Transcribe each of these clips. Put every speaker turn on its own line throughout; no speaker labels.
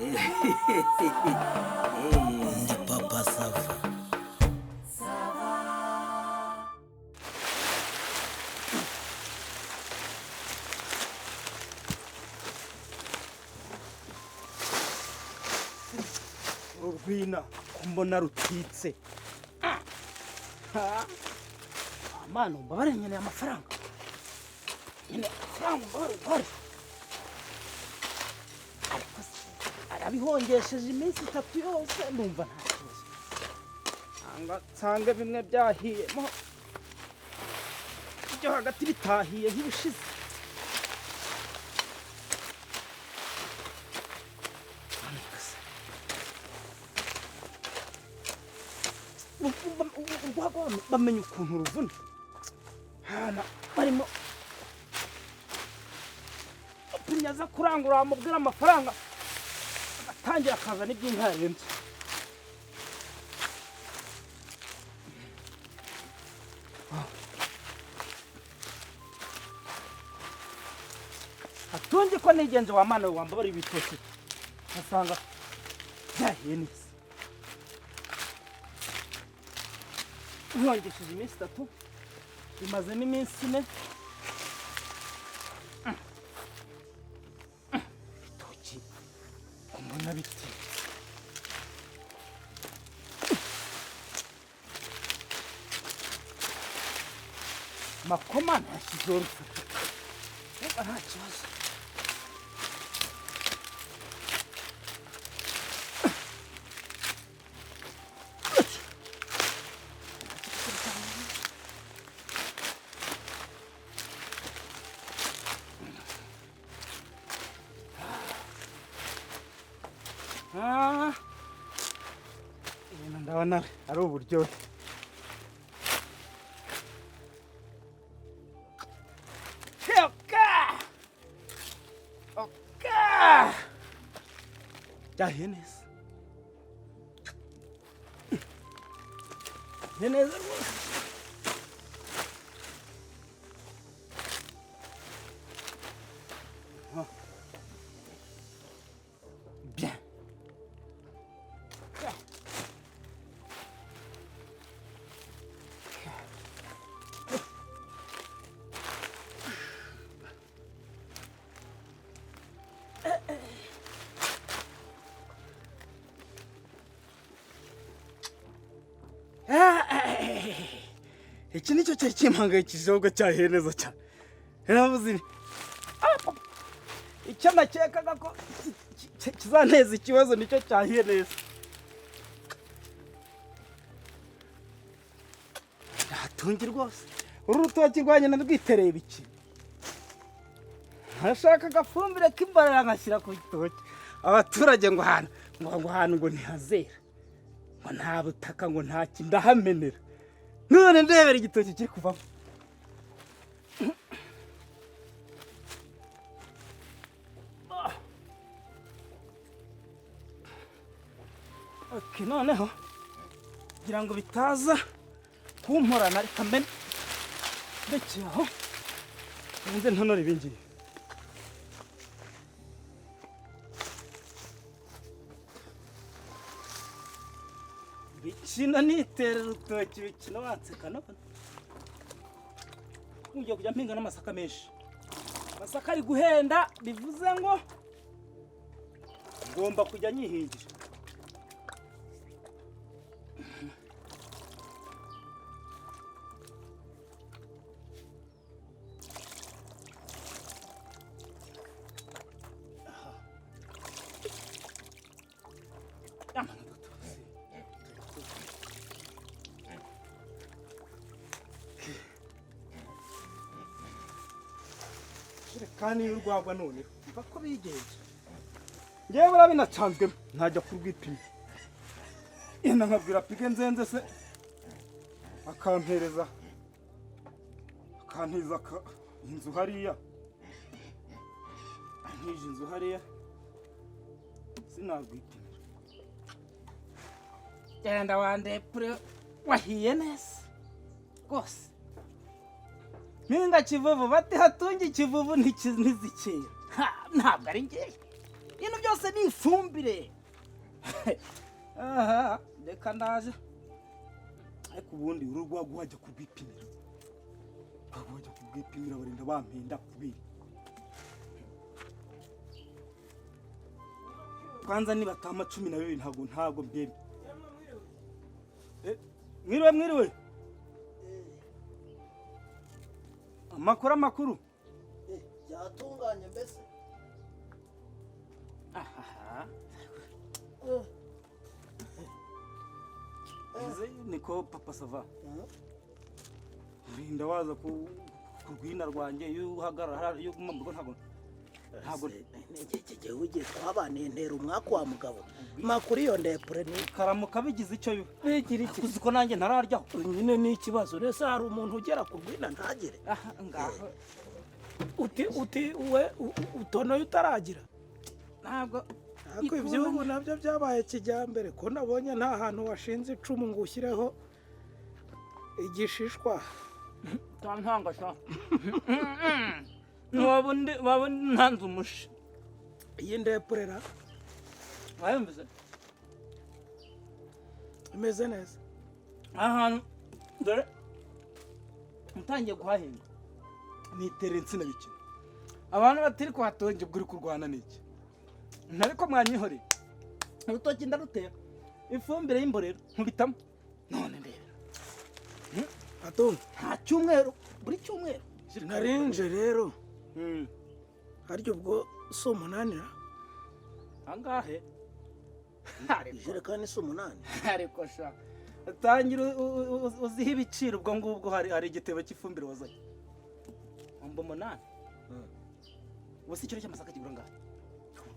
Ndi Papa Sava.
Uru rwina ko mbona rutitse. Amana, umbabare, nkeneye amafaranga, nkeneye amafaranga, umbabare, umbabare. Ariko se arabihongesheje iminsi 3 yose, ndumva nta kibazo. Nsanga bimwe byahiyemo, ibyo hagati bitahiye nk'ibishize. Urwagwa bamenya ukuntu ruvuna hana barimo upimye, aza kurangura, wamubwira amafaranga agatangira akazana iby'inka yarembye. Hatungi ko nigenje wa mana, wambabara ibitoki asanga byahiye neza. Nkongesheje iminsi 3, bimazemo iminsi 4. Ibitoki ko mbona biti makoma ntashyizeho rufatika, niba nta kibazo. Ah, ibintu ndabona ari uburyohe. Oka! Oka! Byahiye neza. Byahiye neza rwose. Ah. Bien. Bien. Iki nicyo cyari kimpangayikishije, ahubwo cyahiye neza cyane. Naravuze nti, "Ah, papa." Icyo nakekaga ko kizanteza ikibazo nicyo cyahiye neza. Hatungi rwose, uru rutoki rwanjye narwitereye ibiki, nkashaka agafumbire k'imborera nkashyira ku gitoki. Abaturage ngo ahantu ngo ahantu ngo ntihazera, ngo nta butaka, ngo nta kintu, ndahamenera. None ndebera igitoki kiri kuvamo. Okay, noneho kugira ngo bitaza kumporana, reka mbe ndekeye aho, nze ntonore ibingibi. Bikina niterera urutoki, bikina banseka none. Ngiye kujya mpinga n'amasaka menshi. Amasaka ari guhenda, bivuze ngo ngomba kujya nyihingira. Kandi y'urwagwa noneho mva ko bigenje, ngewe buriya binacanzwemo ntajya kurwipima, yenda nkabwira pige nzenze se akampereza, akantiza inzu hariya, antije inzu hariya, sinarwipimira. Genda wandepure, wahiye neza rwose. Mpinga Kivuvu bati hatunge ikivuvu ntizikera. Ntabwo ari ngewe. Ibintu byose ni ifumbire. Aha, reka ndaje.
Ariko ubundi uru rwagwa wajya kurwipimira, rwagwa wajya kurwipimira, barinda bampenda kubiri. Kwanza nibatama 12 ntabwo mbyemye. Mwiriwe mwiriwe. Amakuru.
Byatunganye mbese.
Aha. Niko Papa Sava. Urinda waza ku rwina rwanjye, iyo uhagarara, iyo uguma mu rugo ntabwo
Njyewe igihe twabaniye ntera umwaka wa mugabo makuru iyo ndepure ni
karamuka bigize icyo biba.
Bigira iki?
Uzi ko nanjye ntararyaho.
Nyine ni ikibazo. Ese hari umuntu ugera ku rwina ntagere?
Aha ngaho.
Uti we utonoye utaragira.
Ntabwo
Ariko iby'ubu nabyo byabaye kijyambere, ko nabonye nta hantu washinze icumu ngo ushyireho igishishwa.
Ntanga sha. Waba ntanze umushi.
Iyi ndepurera
Wayumvise?
imeze neza.
Ahantu dore utangiye guhahinga.
Nitera insina bikina. Abantu batiri kuhatonge ubwo uri kurwana n'iki?
Ariko mwanyihoreye. Urutoki ndarutera. Ifumbire y'imborera nkubitamo. None ndebera.
Atunga.
Nta cyumweru, buri cyumweru.
Narinje rero. Harya ubwo si 8 ra?
Angahe?
Ijerekani si 8.
Ariko sha. Tangira uzihe ibiciro ubwo ngubwo hari igitebo cy'ifumbire wazanye. Ombo 8. Ubu si ikiro cy'amasaka kigura angahe?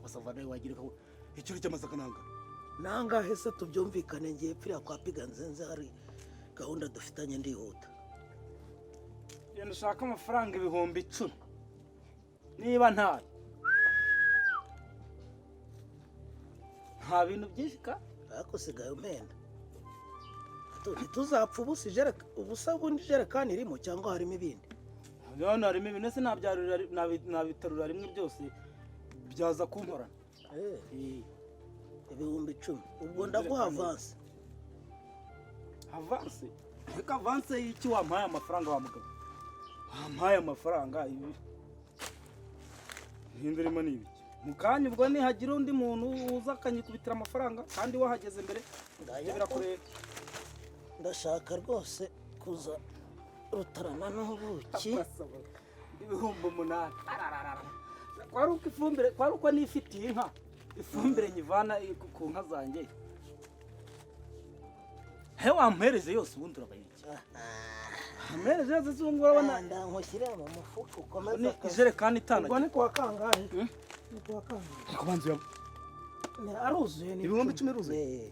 Wasava nawe wagira ko
ikiro cy'amasaka nanga.
Nangahe se tubyumvikane, ngiye pfira kwa Piga Nzenze hari gahunda dufitanye ndihuta.
Genda ushaka amafaranga 10,000. Niba ntayo. Nta bintu byinshi ka?
Ariko sigaye umpenda. Ntituzapfa ubusa ijereka, ubusa bundi ijerekani irimo cyangwa harimo ibindi?
Hano harimo ibintu, ese nabiterura rimwe byose byaza kumporana.
10,000. Ubwo ndaguha avance.
Avance? Reka avance y'iki wampaye amafaranga wa mugabo? Wampaye amafaranga ibi. Ntindurimo ni ibiki? Mu kanya ubwo nihagira undi muntu uza akanyikubitira amafaranga kandi wahageze mbere, ibyo birakureba.
Ndashaka rwose kuza rutarana n'ubuki.
8,000. Kwari uko ifumbire, kwari uko nifitiye inka. Ifumbire nyivana ku nka zanjye. He wampereze yose ubundi urabayiki. Ampereze yose zungu urabona.
Ndankushyire mu mufuka ukomeze.
Ijerekani itanu.
Ubwo ni kuwa kangahe? Ni kuwa kangahe?
Ariko banzu ya
Aruzuye ni
10,000 iruzuye.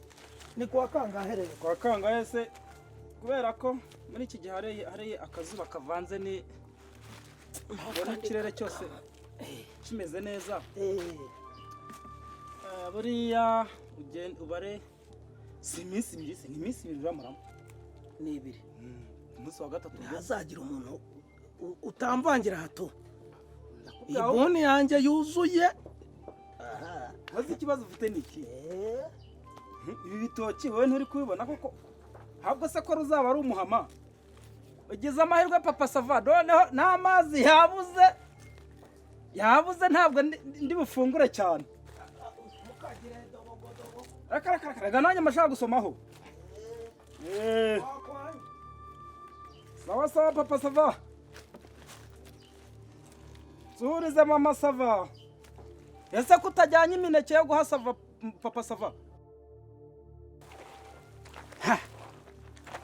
Ni kuwa kangahe rero?
Kuwa kangahe se? Kubera ko muri iki gihe hari akazuba kavanze ni ubona ikirere cyose kimeze neza. Buriya ugenda ubare si iminsi ibiri, si iminsi ibiri uramuramo.
Ni ibiri.
Umunsi wa gatatu
ntazagira umuntu utamvangira hato.
Ibuni yanjye yuzuye.
Maze ikibazo ufite ni iki? Ibi bitoki wowe nturi kubibona koko? Ntabwo se ko ruzaba ari umuhama. Ugize amahirwe Papa Sava, noneho n'amazi yabuze. Yabuze ntabwo ndi bufungure cyane. Reka nanjye mashaka gusomaho. Sawa sawa Papa Sava. Suhurize Mama Sava. Ese kutajyanye imineke yo guha Sava Papa Sava? Ha.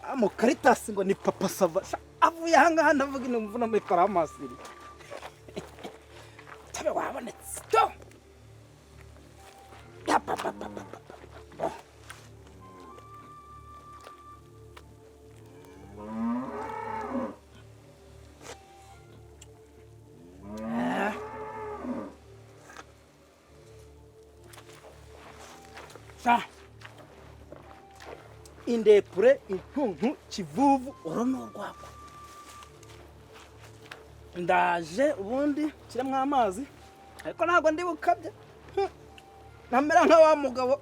Amukaritasi ngo ni Papa Sava. Avuye aha ngaha ndavuga inumvuna muri karamasiri. Tabe wabonetse. To. Ya papa papa papa. Indepure intuntu kivuvu uru ni urwagwa. Ndaje ubundi nshyiremo amazi ariko ntabwo ndi bukabye. Ntamera nka wa mugabo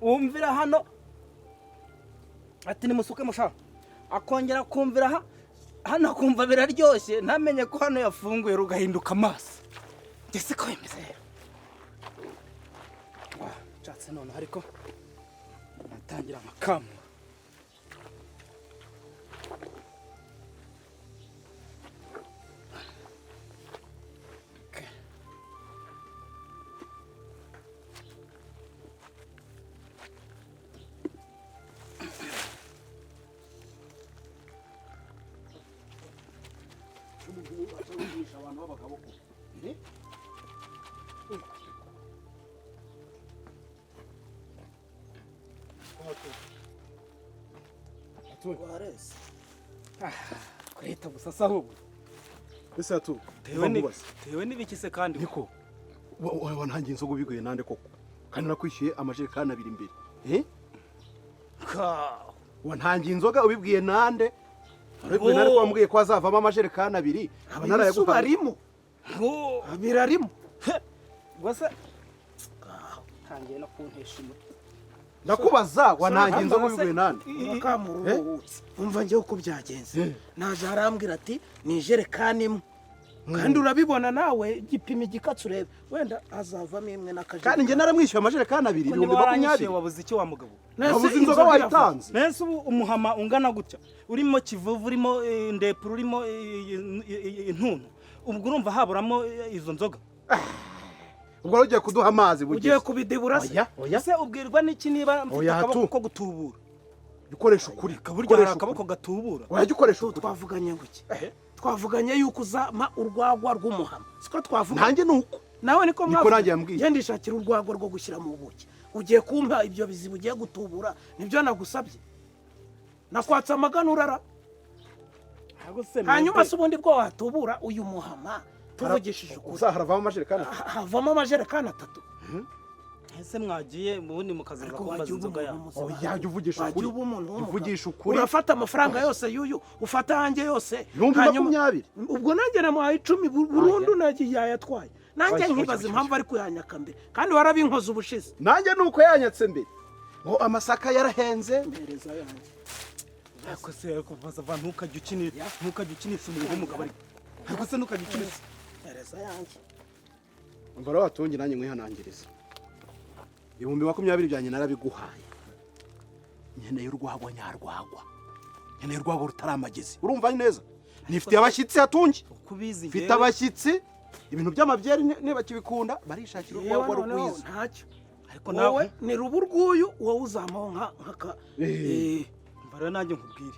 wumvira hano ati nimusuke musha, akongera kumvira hano akumva biraryoshye, ntamenye ko hano yafunguye rugahinduka amaso. Njye siko bimeze rero. Nshatse noneho ariko natangira nkakamura. Okay.
Abantu b'abagabo ko
Warese.
Kureta gusa se ahubwo.
Ese atu
Tewe ni
nkubaze.
Tewe n'ibiki se kandi?
Niko wantangiye inzoga ubiguye nande koko? Kandi nakwishyuye amajerekani abiri imbere, eh?
Ka
Wantangiye inzoga ubibwiye nande? Warabibwiye nande ko wambwiye ko hazavamo amajerekani abiri, nkaba
Ibisu
narayaguhaye?
barimo.
Ngo
Birarimo.
gusa tangiye no kuntesha umutwe.
Ndakubaza, wantangiye inzoga ubibwiye nande?
Urakamura uruhutse. Umva njyewe uko byagenze. Naje arambwira ati ni ijerekani imwe, kandi urabibona nawe, gipima igikatsi urebe wenda hazavamo imwe n'akajerekani.
Kandi njye naramwishyuye amajerekani abiri,
Ko
ibihumbi
niba waranyishyuye
20.
wabuze icyo wa mugabo?
Nese
Wabuze inzoga wayitanze.
Mbese ubu umuhama ungana gutya urimo kivuvu, urimo ndepuro, urimo intuntu, ubwo urumva haburamo izo nzoga?
Ubwo wari ugiye kuduha amazi
Ugiye
bugeze.
kubidibura se?
Oya, oya.
Ese ubwirwa n'iki niba mfite
Oya,
akaboko
tu.
ko gutubura?
Ukoresha ukuri.
Burya hari
Ukoresha
akaboko
ukuri.
gatubura.
Oya, jya ukoresha ukuri.
Twavuganye ngo iki? Twavuganye yuko uzampa urwagwa rw'umuhama, siko twavuganye?
Nanjye ni uko.
Nawe niko
Niko
mwavuga?
nanjye yambwiye.
Ngenda ishakira urwagwa rwo gushyira mu buki, ugiye kumpa ibyo biziba ugiye gutubura. Nibyo nagusabye? Nakwatse amagana urara.
Ntabwo se
Hanyuma
mwebwe-
se ubundi bwo watubura uyu muhama, tuvugishije ukuri?
Uzaha haravamo amajerekani atatu.
Havamo amajerekani atatu.
Ese mwagiye ubundi mukazaza
Ariko
kumbaza
wajya uba
inzoga
umuntu
yawe?
muzima.
Oya, jya uvugisha
Wajya
ukuri.
uba umuntu
Jya
w'umugabo.
uvugisha ukuri.
Urafata amafaranga yose y'uyu, ufata ayanjye yose.
Ibihumbi
Hanyuma-
20.
Ubwo nanjye namuhaye 10 burundu, nagiye yayatwaye. Nanjye
Oya,
nkibaza
oya,
impamvu ari kuyanyaka mbere kandi warabinkoze ubushize.
Nanjye ni uko yanyatse mbere ngo amasaka yarahenze.
Mpereza ayanjye.
Ariko se, ariko baza, ntukajya ukinisha, ntukajya ukinisha umuntu w'umugabo, ariko ariko se ntukajya ukinisha.
Mpereza ayanjye.
Umva rero watunge, nanjye nkwihanangiriza, 20,000 byanjye narabiguhaye. Nkeneye urwagwa nyarwagwa, nkeneye urwagwa rutari amagezi, urumva neza? Nifitiye abashyitsi, hatunge.
Uko ubizi
Mfite
njyewe-
abashyitsi, ibintu by'amabyeri niba kibikunda barishakira
Yewe,
urwagwa
noneho
rwiza.
ntacyo.
Ariko
Wowe
nawe
ni rubu rw'uyu, wowe uzamuha nkaka.
Umva rero nanjye nkubwire,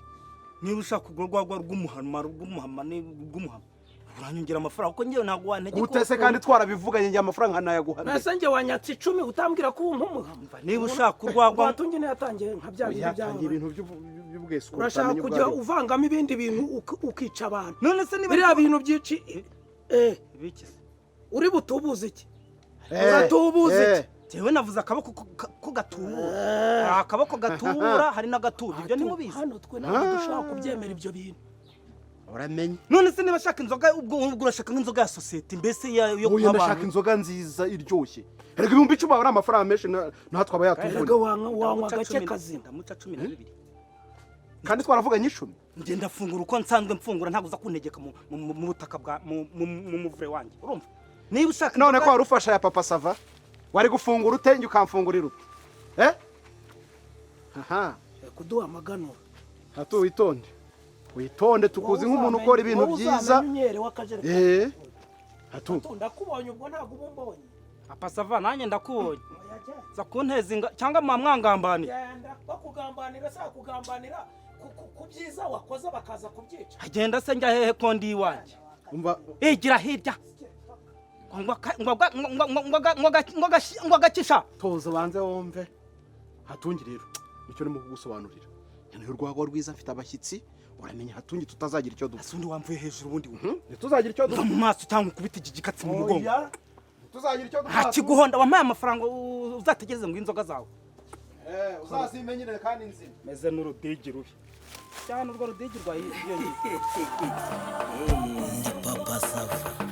niba ushaka kugura urwagwa rw'umuhama, rw'umuhama ni rw'umuhama, uranyongera amafaranga kuko njyewe ntabwo wantegeka.
Gute se kandi twarabivuganye, njye amafaranga nkanayaguha mbere?
Nase njye wanyatse 10 utambwira ko ubu nk'umuhama?
Niba ushaka urwagwa
Rwatunge yatangiye nka bya bintu
Yatangiye
byawe.
ibintu by'ubwesuku
Urashaka
utamenya ubwo
kujya
aribwo.
uvangamo ibindi bintu ukica abantu.
None se niba
Biriya bintu byinshi
Ibiki se?
Uri butubuze iki? Uratubuze iki?
Njyewe navuze akaboko ko gatubura. Hari akaboko gatubura, hari n'agatubura, ibyo ntimubizi?
Hano twe ntabwo dushobora kubyemera ibyo bintu.
Uramenye.
None se niba ashaka inzoga, ubwo urashaka nk'inzoga ya sosiyete mbese yo
Oya,
kuha
ndashaka
abantu?
inzoga nziza iryoshye. Erega 10,000 aba ari amafaranga menshi, natwe aba
Erega
yatuvuna.
wanywa
Ndamuca
gake kazima.
Ndamuca 12.
Kandi twaravuganye 10.
Njye ndafungura uko nsanzwe mfungura, ntabwo uza kuntegeka mu butaka bwa mu muvure wanjye, urumva? Niba ushaka
None
inzoga-
ko wari ufasha ya Papa Sava, wari gufungura ute, njye ukamfungurira ute? Eh, aha.
Kuduha amaganura.
Hatu, witonde, witonde, tukuzi nk'umuntu ukora ibintu
Wowe
byiza.
uzamenye umwere w'akajerekani.
Eh, hatu.
Ndakubonye, ubwo ntabwo uba umbonye.
Papa Sava, nanjye ndakubonye.
Oya, jya.
Za kunteza inga cyangwa mwangambaniye?
Genda bakugambanira, se kugambanira ku byiza wakoze bakaza kubyica.
Agenda se njya hehe ko ndi iwanjye?
Umva.
Igira hirya ngo agakisha.
Toza banze wumve, hatungi. Rero nicyo ndimo kugusobanurira, nkeneye urwagwa rwiza, mfite abashyitsi. Uramenya hatungi, tutazagira icyo dupfa.
Ese undi wamvuye hejuru ubundi?
Ntituzagira icyo
Mva
dupfa.
mu maso cyangwa ukubita iki gikatsi mu mugongo.
Oya, ntituzagira icyo dupfa.
Nta kiguhonda, wampaye amafaranga, uzategereze ngo inzoga zawe.
Eh, uzazimenyere kandi nzima.
Meze n'urudigi rubi cyane, urwo rudigi rwawe.
Ndi Papa Sava.